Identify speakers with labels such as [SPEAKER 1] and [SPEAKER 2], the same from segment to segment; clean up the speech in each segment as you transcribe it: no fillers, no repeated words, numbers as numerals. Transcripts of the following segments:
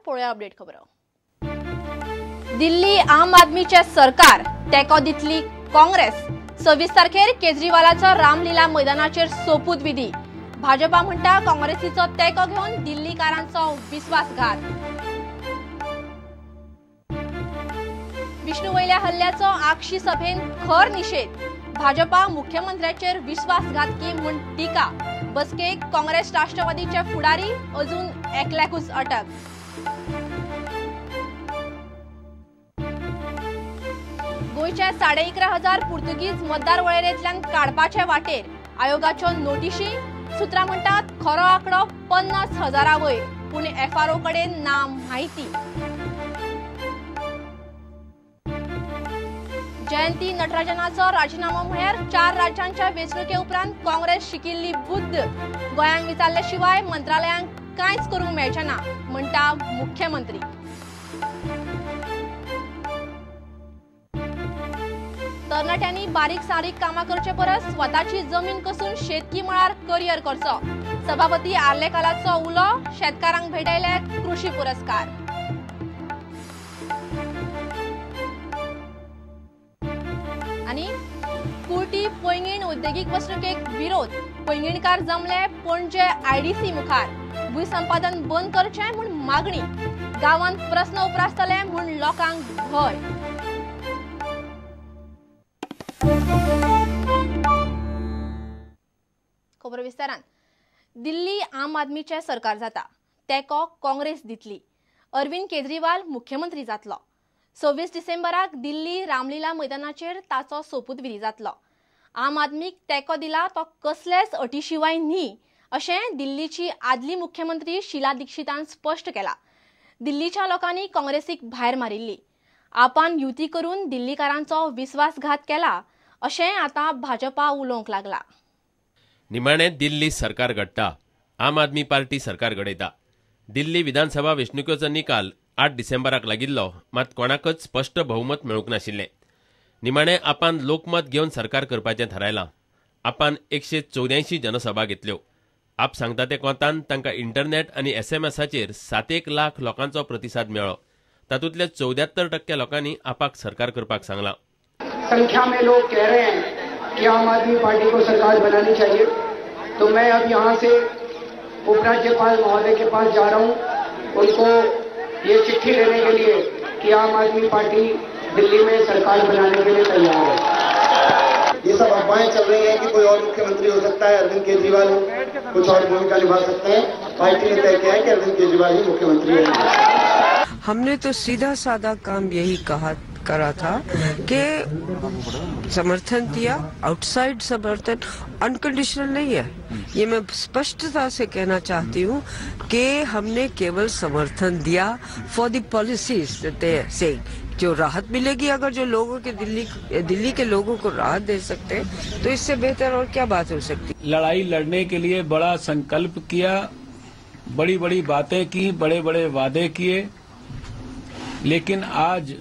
[SPEAKER 1] पळोवया अपडेट खबरो. दिल्ली आम आदमीचे सरकार तेंको दितली काँग्रेस. 26 तारखेर केजरीवालाचो रामलीला मैदानाचेर सोपूतविधी. भाजपा म्हणटा काँग्रेसीचो तेंको घेवन दिल्लीकारांचो विस्वासघात. विष्णू वयल्या हल्ल्याचो आक्षी सभेन खर निशेध. भाजपा मुख्यमंत्र्याचेर विश्वासघातकी म्हूण टिका. बसकेक काँग्रेस राष्ट्रवादीचे फुडारी अजून एकल्याकूच अटक. गोंयच्या 11,500 पुर्तुगीज मतदार वळेरेंतल्यान काडपाचे वाटेर आयोगाच्यो नोटिशी. सुत्रां म्हणटात खरो आंकडो 50,000 वयर, पूण एफआरओ कडेन ना म्हायती. जयंती नटराजनाचो राजीनामो म्हळ्यार 4 राज्यांच्या वेंचणुके उपरांत काँग्रेस शिकिल्ली बुद्द. गोंयांक विचारले शिवाय मंत्रालयांक कांयच करूंक मेळचें ना म्हणटा मुख्यमंत्री. तरणाट्यांनी बारीक सारीक कामां करचे परस स्वताची जमीन कसून शेतकी मळार करियर करचो. सभापती आर्लेकाराचो उलो. शेतकारांक भेटयले कृषी पुरस्कार. आनी कुर्टी पैंगीण उद्देगीक वसणुकेक विरोध. पैंगीणकार जमले पणजे आयडीसी मुखार. भूंयसंपादन बंद करचें म्हूण मागणी. गांवांत प्रस्न उप्रासतले म्हूण लोकांक भंय. खबर विस्तारान. दिल्ली आम आदमीचें सरकार जाता, तेंको काँग्रेस दितली. अरविंद केजरीवाल मुख्यमंत्री जातलो. 26 डिसेंबराक दिल्ली रामलीला मैदानाचेर ताचो सोपूतविधी जातलो. आम आदमीक तेंको दिला तो कसलेच अटी शिवाय न्ही अशें दिल्लीची आदली मुख्यमंत्री शीला दीक्षितान स्पश्ट केला. दिल्लीच्या लोकांनी काँग्रेसीक भायर मारिल्ली. आपान युती करून दिल्लीकारांचो विस्वासघात केला अशें आतां भाजपा उलोवंक लागला.
[SPEAKER 2] निमाणे दिल्ली सरकार घडटा, आम आदमी पार्टी सरकार घडयता. दिल्ली विधानसभा वेंचणुकेचो निकाल 8 डिसेंबराक लागिल्लो, मात कोणाकच स्पश्ट बहुमत मेळूंक नाशिल्लें. निमाणे आपान लोकमत घेवन सरकार करपाचें थारायलां. आपान 184 जनसभा घेतल्यो. आप सांगता ते कोंतान तांकां इंटरनेट आनी एसएमएसाचेर 7 लाख लोकांचो प्रतिसाद मेळ्ळो. तातूंतले 74% लोकांनी आपाक सरकार करपाक सांगलां.
[SPEAKER 3] संख्या में लोग कह रहे हैं कि आम आदमी पार्टी को सरकार बनानी चाहिए, तो मैं अब यहाँ से उपराज्यपाल महोदय के पास जा रहा हूँ उनको ये चिट्ठी देने के लिए कि आम आदमी पार्टी दिल्ली में सरकार बनाने के लिए तैयार है।
[SPEAKER 4] ये सब अफवाहें चल रही हैं कि कोई और मुख्यमंत्री हो सकता है, अरविंद केजरीवाल कुछ और भूमिका निभा सकते हैं। पार्टी ने तय किया है कि अरविंद केजरीवाल ही मुख्यमंत्री रहेंगे।
[SPEAKER 5] हमने तो सीधा साधा काम यही कहा करा था कि समर्थन दिया, आउटसाइड समर्थन अनकंडीशनल नहीं है। ये मैं स्पष्टता से कहना चाहती हूँ कि हमने केवल समर्थन दिया फॉर the policies से जो राहत मिलेगी, अगर जो लोगों के दिल्ली के लोगों को राहत दे सकते हैं तो इससे बेहतर और क्या बात हो सकती।
[SPEAKER 6] लड़ाई लड़ने के लिए बड़ा संकल्प किया, बड़ी बड़ी बातें की, बड़े बड़े वादे किए, लेकिन आज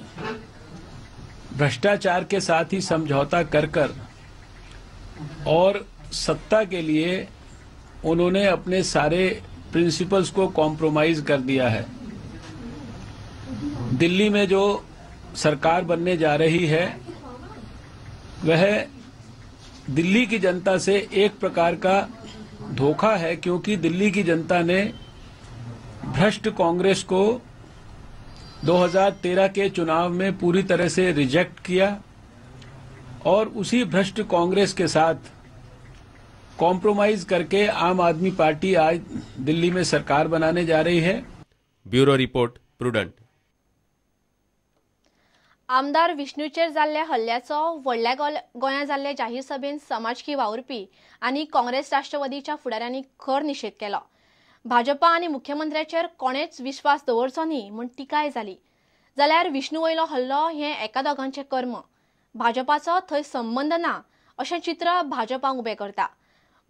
[SPEAKER 6] भ्रष्टाचार के साथ ही समझौता कर कर और सत्ता के लिए उन्होंने अपने सारे प्रिंसिपल्स को कॉम्प्रोमाइज कर दिया है। दिल्ली में जो सरकार बनने जा रही है वह दिल्ली की जनता से एक प्रकार का धोखा है, क्योंकि दिल्ली की जनता ने भ्रष्ट कांग्रेस को 2013 के चुनाव में पूरी तरह से रिजेक्ट किया और उसी भ्रष्ट कांग्रेस के साथ कॉम्प्रोमाइज करके आम आदमी पार्टी आज दिल्ली में सरकार बनाने जा रही है।
[SPEAKER 2] Bureau report, Prudent.
[SPEAKER 1] आमदार विष्णूचेर जाल्ल्या हल्ल्याचो व्हडल्या गोंया जाल्ले जाहीर सभेन समाजकी वावुरपी आनी काँग्रेस राष्ट्रवादीच्या फुडाऱ्यांनी खर निशेध केलो. भाजपा आनी मुख्यमंत्र्याचेर कोणेच विश्वास दवरचो न्ही म्हूण टिकाय जाली. जाल्यार विष्णू वयलो हल्लो हें एका दोगांचें कर्म, भाजपाचो थंय संबंद ना अशें चित्र भाजपा उबें करता.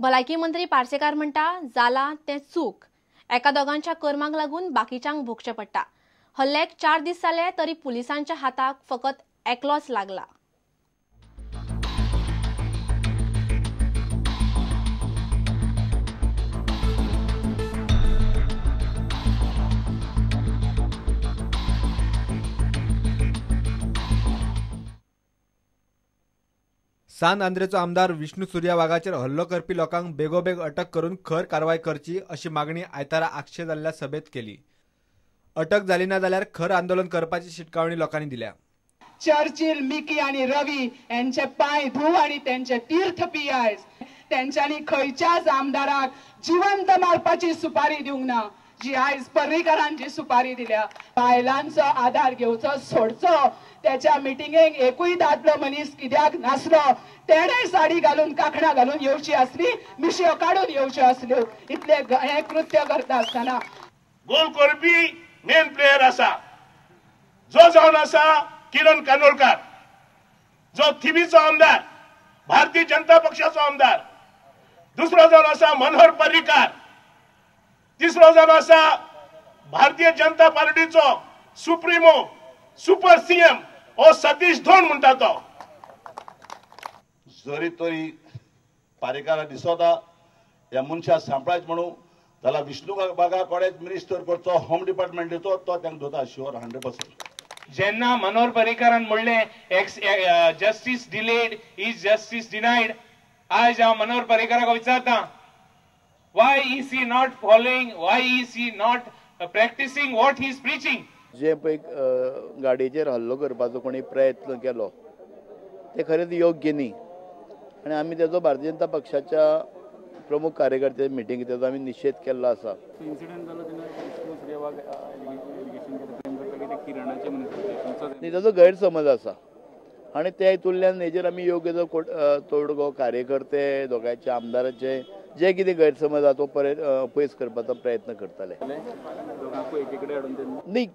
[SPEAKER 1] भलायकी मंत्री पार्सेकार म्हणटा जाला तें चूक, एका दोगांच्या कर्माक लागून बाकीच्यांक भोगचें पडटा. हल्ल्याक 4 दीस जाले तरी पुलिसांच्या हाताक फकत एकलोच लागला.
[SPEAKER 7] सान आंद्रेचो आमदार विष्णू सुर्या वाघाचेर हल्लो करपी लोकांक बेगोबेग अटक करून खर कारवाय करची अशी मागणी आयतारा आगशे जाल्ल्या सभेत केली. अटक जाली ना जाल्यार खर आंदोलन करपाची शिटकावणी लोकांनी दिल्या.
[SPEAKER 8] चर्चिल, मिकी आणि रवी यांचे पाय धू आणि त्यांचे तीर्थ पियायस. त्यांच्यानी खंयच्याच आमदाराक जिवंत मारपाची सुपारी दिवंक ना, जी आयज पर्रीकारांची सुपारी दिल्या. बायलांचो आधार घेवचो सोडचो, त्याच्या मिटिंगेक एकूय दादलो मनीस कित्याक नासलो, तेणे साडी घालून कांकणां घालून येवची आसली, मिशयो काडून येवच्यो आसल्यो. इतले हे कृत्य करता आसतना
[SPEAKER 9] गोल करपी मेन प्लेयर आसा जो जावन आसा किरण कानोळकार, जो थिवीचो आमदार, भारतीय जनता पक्षाचो आमदार. दुसरो जावन आसा मनोहर पर्रीकार, तिसरो जावन आसा Bharatiya Janata पार्टीचो supremo super CM ओ सतीश धोंड म्हणटा तो.
[SPEAKER 10] जरी तरी पारेकारा दिसता ह्या मनशाक सांपळायच म्हणून जाल्यार विष्णू वागा कडेच मिनिस्टर करचो, होम डिपार्टमेंटाचो, तो तांकां धरता शुअर 100%.
[SPEAKER 11] जेन्ना मनोहर पर्रीकारान म्हणलें justice delayed is justice denied, आयज हांव मनोहर पर्रीकाराक विचारता, why is he not following, why is he not practicing what he is preaching?
[SPEAKER 12] जे पळय गाडयेचेर हल्लो करपाचो कोणी प्रयत्न केलो ते खरेंच योग्य न्ही आनी आमी तेजो भारतीय जनता पक्षाच्या प्रमुख कार्यकर्ते मिटिंगेत तेजो आमी निशेध केल्लो आसा. तेजो गैरसमज आसा आनी त्या हितूंतल्यान हेजेर आमी योग्य जो तोडगो कार्यकर्ते दोगांयचे आमदाराचे जे कितें गैरसमज आसा तो पयस करपाचो प्रयत्न करतले. न्ही,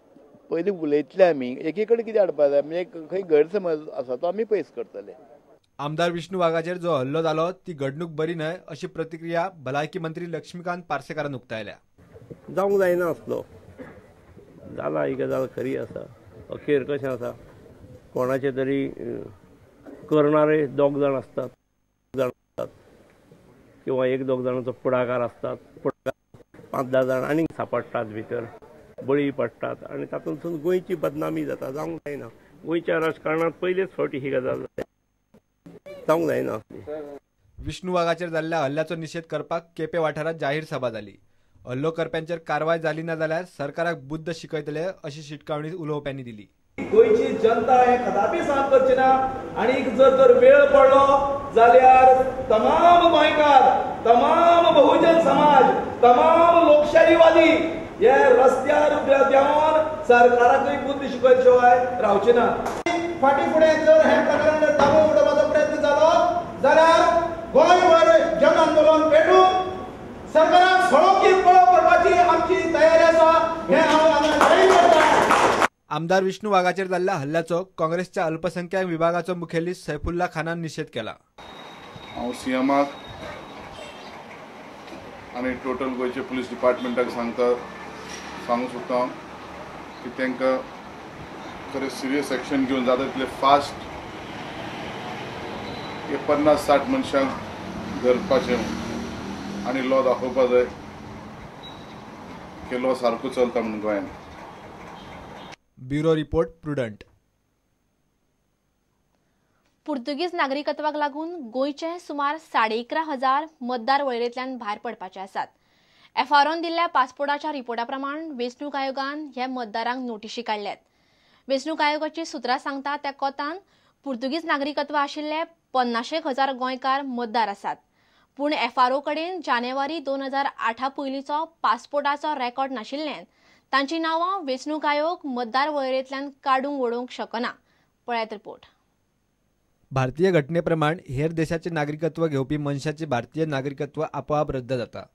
[SPEAKER 12] पयलीं उलयतले आमी एकी कडेन कितें हाडपा जाय, म्हणजे खंय गैरसमज आसा तो आमी पयस करतले.
[SPEAKER 7] आमदार विष्णू वाघाचेर जो हल्लो जालो ती घडणूक बरी न्हय अशी प्रतिक्रिया भलायकी मंत्री लक्ष्मीकांत पार्सेकारान उक्तायल्या.
[SPEAKER 13] जावंक जायना आसलो, जाला ही गजाल खरी आसा. अखेर कशें आसा, कोणाचे तरी करणारे दोग जाण आसतात किंवा एक दोग जाणांचो पुढाकार आसतात, 5-10 जाण आनीक सापडटात, भितर बळी पडटात आनी तातूंतसून गोंयची बदनामी जाता. जावंक जायना. गोंयच्या राजकारणांत पयलेच फावटी ही गजाल जावंक जायना.
[SPEAKER 7] विष्णू वाघाचेर जाल्ल्या हल्ल्याचो निशेध करपाक केपें वाठारांत जाहीर सभा जाली. हल्लो करप्यांचेर कारवाय जाली ना जाल्यार सरकाराक बुद्द शिकयतले अशी शिटकावणी उलोवप्यांनी दिली.
[SPEAKER 14] गोंयची जनता हे कदापी सहन करची ना आनी जर तर वेळ पडलो जाल्यार तमाम गोंयकार, तमाम बहुजन समाज, तमाम लोकशाहीवादी हे रस्त्यार देंवन सरकाराकूय बुद्द शिकयले शिवाय रावचे ना.
[SPEAKER 4] फाटी फुडें जर हें प्रकरण दाबून उडोवपाचो प्रयत्न जालो जाल्यार गोंयभर जन आंदोलन पेटून सरकाराक सळोकी पळो करपाची आमची तयारी आसा हें हांव हांगा जाहीर करतां.
[SPEAKER 7] आमदार विष्णू वाघाचेर जाल्ल्या हल्ल्याचो काँग्रेसच्या अल्पसंख्याक विभागाचो मुखेली सैफुल्ला खानान निशेध केला.
[SPEAKER 15] हांव सीएमाक आनी टोटल गोंयचे पुलीस डिपार्टमेंटाक सांगूंक सोदता की तांकां खरें सिरियस एक्शन घेवन जाता तितले फास्ट हे 50-60 मनशांक धरपाचें आनी लॉ दाखोवपा जाय की लॉ सारको चलता म्हणून गोंयांत.
[SPEAKER 7] Bureau report, Prudent.
[SPEAKER 1] पुर्तुगीज नागरिकत्वाक लागून गोंयचे सुमार 11,500 मतदार वळेरेंतल्यान भायर पडपाचे आसात. एफआरओन दिल्ल्या पासपोर्टाच्या रिपोर्टा प्रमाण वेंचणूक आयोगान ह्या मतदारांक नोटिशी काडल्यात. वेंचणूक आयोगाची सुत्रां सांगता त्या कोतान पुर्तुगीज नागरिकत्व आशिल्ले 50,000 गोंयकार मतदार आसात. पूण एफआरओ कडेन जानेवारी 2008 पयलींचो पासपोर्टाचो रेकॉर्ड नाशिल्ल्यान तांची नांवां वेंचणूक आयोग मतदार वळेरेंतल्यान काडूंक वडोवंक शकना. पळयात रिपोर्ट.
[SPEAKER 7] भारतीय घटनेप्रमाण हेर देशाचे नागरिकत्व घेवपी मनशाचे भारतीय नागरिकत्व आपोआप रद्द जाता.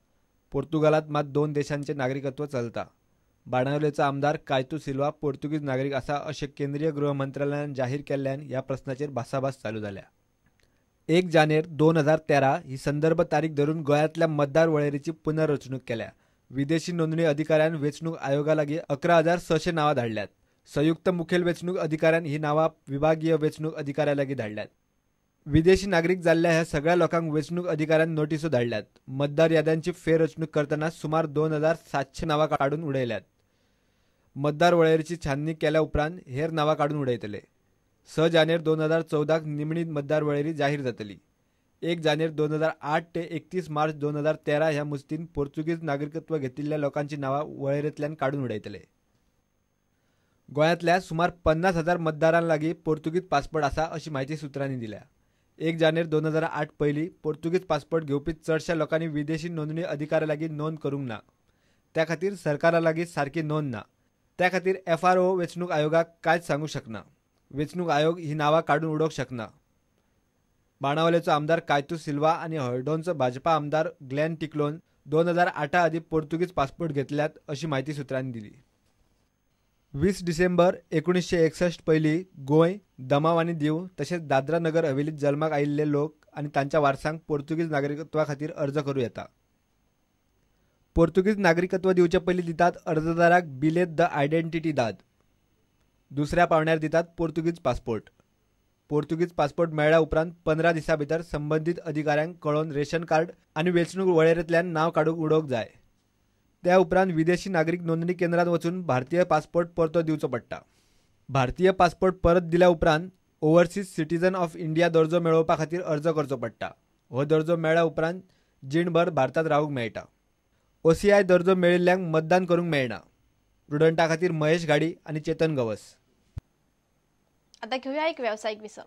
[SPEAKER 7] पोर्तुगालात मात 2 देशांचे नागरिकत्व चलता. बाणावलेचो आमदार कायतू सिल्वा पोर्तुगीज नागरीक आसा अशें केंद्रीय गृह मंत्रालयान जाहीर केल्ल्यान ह्या प्रस्नाचेर भासाभास चालू जाल्या. 1 जानेर 2013 ही संदर्भ तारीख धरून गोंयांतल्या मतदार वळेरेची पुनर्रचणूक केल्या. विदेशी नोंदणी अधिकाऱ्यान वेंचणूक आयोगा लागीं 11,600 नांवां धाडल्यात. संयुक्त मुखेल वेंचणूक अधिकाऱ्यान ही नांवां विभागीय वेंचणूक अधिकाऱ्या लागीं धाडल्यात. विदेशी नागरीक जाल्ल्या ह्या सगळ्या लोकांक वेंचणूक अधिकाऱ्यान नोटिसो धाडल्यात. मतदार याद्यांची फेररचणूक करतना सुमार 2,700 नांवां काडून उडयल्यात. मतदार वळेरेची छाननी केल्या उपरांत हेर नांवां काडून उडयतले. 6 जानेर 2014 निमणी मतदार वळेरी जाहीर जातली. 1 जानेर 2008 ते 31 मार्च 2013 ह्या मुस्तीन पोर्तुगीज नागरिकत्व घेतिल्ल्या लोकांची नांवां वळेरेंतल्यान काडून उडयतले. गोंयांतल्या सुमार 50,000 मतदारां लागीं पोर्तुगीज पासपोर्ट आसा अशी म्हायती सुत्रांनी दिल्या. 1 जानेर 2008 पयलीं पोर्तुगीज पासपोर्ट घेवपी चडशा लोकांनी विदेशी नोंदणी अधिकाऱ्या लागीं नोंद करूंक ना. त्या खातीर सरकारा लागीं सारकी नोंद ना. त्या खातीर FRO वेंचणूक आयोगाक कांयच सांगूंक शकना. वेंचणूक आयोग ही नांवां काडून उडोवंक शकना. बाणावलेचो आमदार कायतू सिल्वा आनी हळदोणचो भाजपा आमदार ग्लॅन टिकलोन 2008 आदीं पोर्तुगीज पासपोर्ट घेतल्यात अशी म्हायती सुत्रांनी दिली. 20 डिसेंबर 1961 पयलीं गोंय, दमाव आनी दीव तशेंच दादरा नगर हवेलीत जल्माक आयिल्ले लोक आनी तांच्या वारसांक पोर्तुगीज नागरिकत्वा खातीर अर्ज करूं येता. पोर्तुगीज नागरिकत्व दिवचे पयलीं दितात अर्जदाराक बिलेत the identity दाद. दुसऱ्या पावंड्यार दितात पोर्तुगीज पासपोर्ट. पोर्तुगीज पासपोर्ट मेळ्ळ्या उपरांत 15 दिसां भितर संबंदीत अधिकाऱ्यांक कळोवन रेशन कार्ड आनी वेंचणूक वळेरेंतल्यान नांव काडूंक उडोवंक जाय. त्या उपरांत विदेशी नागरीक नोंदणी केंद्रांत वचून भारतीय पासपोर्ट परतो दिवचो पडटा. भारतीय पासपोर्ट परत दिल्या उपरांत ओव्हरसीज सिटीजन ऑफ इंडिया दर्जो मेळोवपा खातीर अर्ज करचो पडटा. हो दर्जो मेळ्ळ्या उपरांत जीणभर भारतांत रावूंक मेळटा. OCI दर्जो मेळिल्ल्यांक मतदान करूंक मेळना. प्रुडंटा खातीर महेश घाडी आनी चेतन गवस.
[SPEAKER 1] आता घेऊया एक व्यावसायिक विसव.